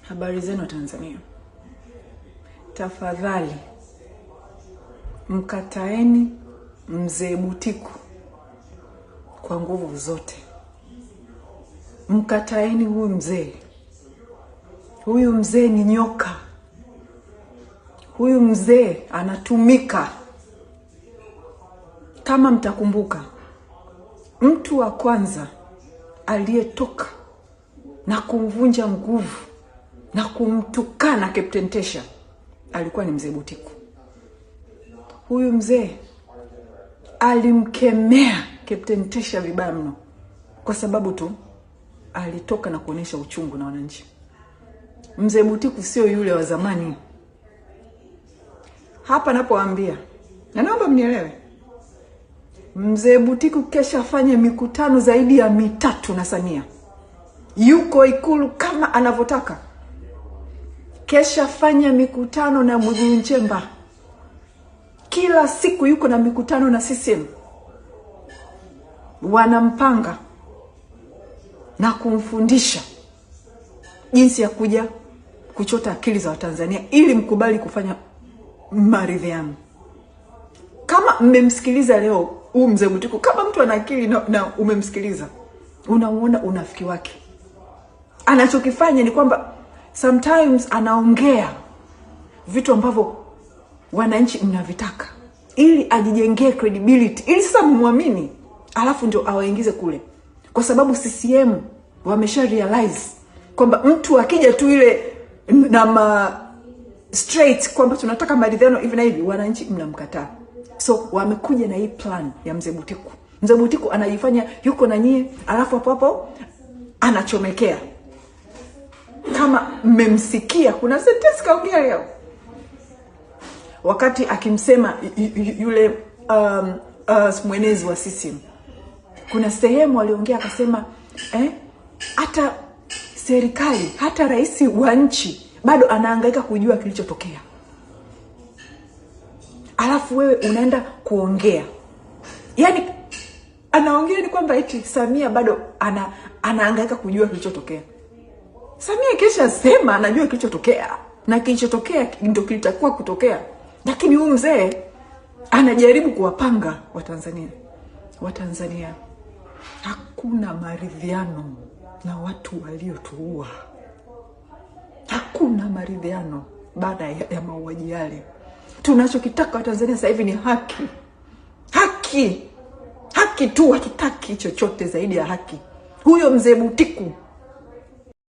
Habari zenu Tanzania. Tafadhali mkataeni mzee Butiku kwa nguvu zote. Mkataeni huyu mzee. Huyu mzee ni nyoka. Huyu mzee anatumika. Kama mtakumbuka, mtu wa kwanza aliyetoka na kumvunja nguvu na kumtukana Captain Tesha alikuwa ni mzee Butiku. Huyu mzee alimkemea Captain Tesha vibaya mno kwa sababu tu alitoka na kuonesha uchungu na wananchi. Mzee Butiku sio yule wa zamani. Hapa napoambia, na naomba mnielewe, mzee Butiku kesha fanya mikutano zaidi ya 3 na Samia. Yuko Ikulu kama anavyotaka. Kesha fanya mikutano na Mwigulu Nchemba. Kila siku yuko na mikutano na CCM. Wanampanga na kumfundisha jinsi ya kuja kuchota akili za Watanzania ili mkubali kufanya maridhiano. Kama mmemsikiliza leo huu mzee Butiku, kama mtu ana akili na umemsikiliza, unauona unafiki wake. Anachokifanya ni kwamba sometimes anaongea vitu ambavyo wananchi mnavitaka ili ajijengee credibility, ili sasa mmuamini, alafu ndio awaingize kule. Kwa sababu CCM wamesha realize kwamba mtu akija tu ile na straight kwamba tunataka maridhiano hivi na hivi, wananchi mnamkataa. So wamekuja na hii plan ya mzee Butiku. Mzee Butiku anajifanya yuko na nyie, alafu hapo hapo anachomekea. Kama mmemsikia, kuna sentence kaongea leo wakati akimsema yule mwenezi wa CCM. Kuna sehemu aliongea akasema, hata serikali, hata rais wa nchi bado anahangaika kujua kilichotokea. Alafu wewe unaenda kuongea. Yaani anaongea ni kwamba eti Samia bado anahangaika kujua kilichotokea. Samia kesha sema anajua kilichotokea, na kilichotokea ndio kilitakuwa kutokea. Lakini huyu mzee anajaribu kuwapanga Watanzania. Watanzania, hakuna maridhiano na watu waliotuua. Hakuna maridhiano baada ya mauaji yale. Tunachokitaka Watanzania sasa hivi ni haki. Haki. Haki tu, hatutaki chochote zaidi ya haki. Huyo mzee Butiku